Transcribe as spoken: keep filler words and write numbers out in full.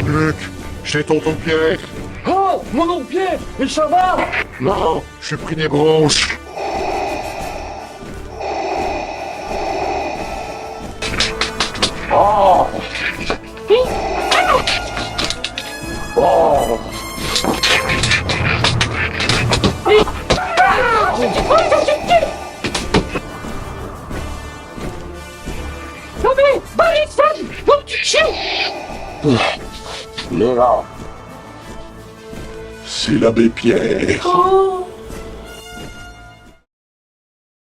Luc, ch'est tonton Pierre. Oh, mon oncle Pierre, i s'è va? Non, ch'est pris dès bronches. Oh. Oh. Non mais, Boris, non, tu sais. Mais non. Ch'est l'abbé Pierre. Oh.